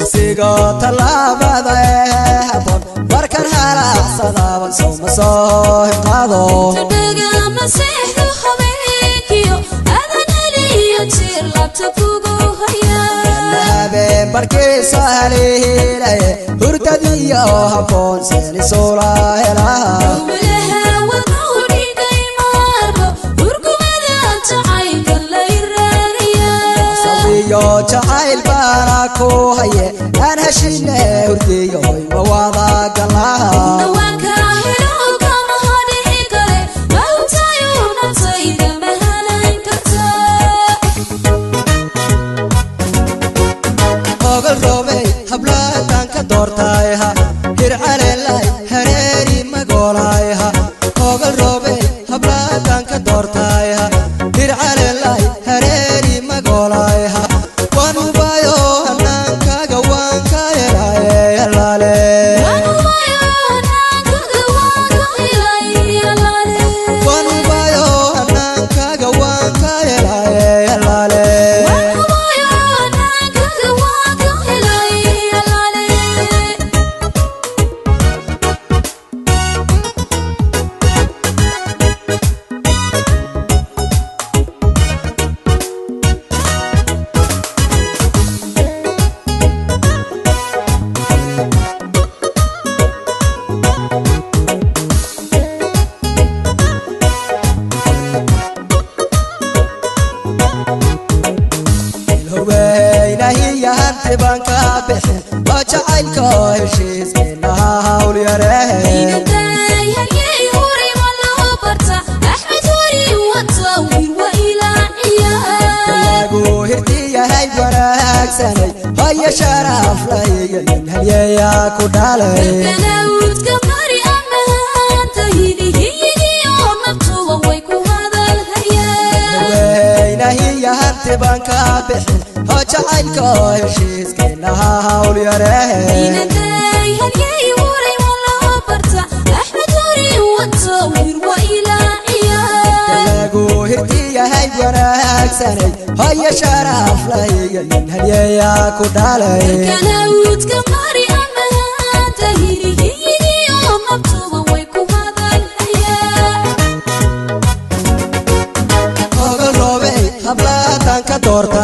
Tagsiga tallaabada ee habboon markaan halaacsadaaban sowma soo hinqaado. Tadhagama seexdo habeenkiyo adan heliyo jeer laabta kugu haya. Habeen barkiisa haliilaye hurdadiyo habboon seenisula helaha. Walaha wadnuhu dhigay maarko hurgumada jacaylka la iraagaya. Sawiyo jacayl baana ku haye aan heshine hurdiyo hoy ma wada galaha. Dhawaanka helo kama hadhici kare mahubtayo naftayda mahanan kartaa. Ogal roobey hablaatan ka doortayha hircalelay hareeri magolayha. Ogal roobey hablaatan ka doortayha hircalelay hareeri magolayha. Waan hubayo hanaankaaga waan ka helaye halaale. Waan hubayo hanaankaaga waan ka helay halaale. Waan hubayo hanaankaaga waan ka helaye halaale. Waan hubayo hanaankaaga waan ka helay halaale. Ilhoweynahiya hanti baan ka bixin waa jacaylka heshiiskeenaha hawl yarehe. Inaday halyey hore ma loo barta Axmed hori wata wiil waa ilaaciya. Lagu hirtiyahay wanaagsanay haya sharaf lahiyo nin halyeeyaa ku dhalay. Galkanawdka qari amahaanta hilihiyigiyo naftuba way ku hadalhayaan. Weynahiya hanti baan ka bixin oo jacaylka heshiiskeenaha hawl yarehe. Inaday halyey hore ma loo barta Axmed hori wata wiil waa ilaaciya. Lagu hirtiyahay wanaagsanay haya sharaf lahiyo nin halyeeyaa ku dhalay. Galkanawdka qari amahaanta hilihiyigiyo naftuba way ku hadalhayaan. Ogal roobey hablaatan ka doortay.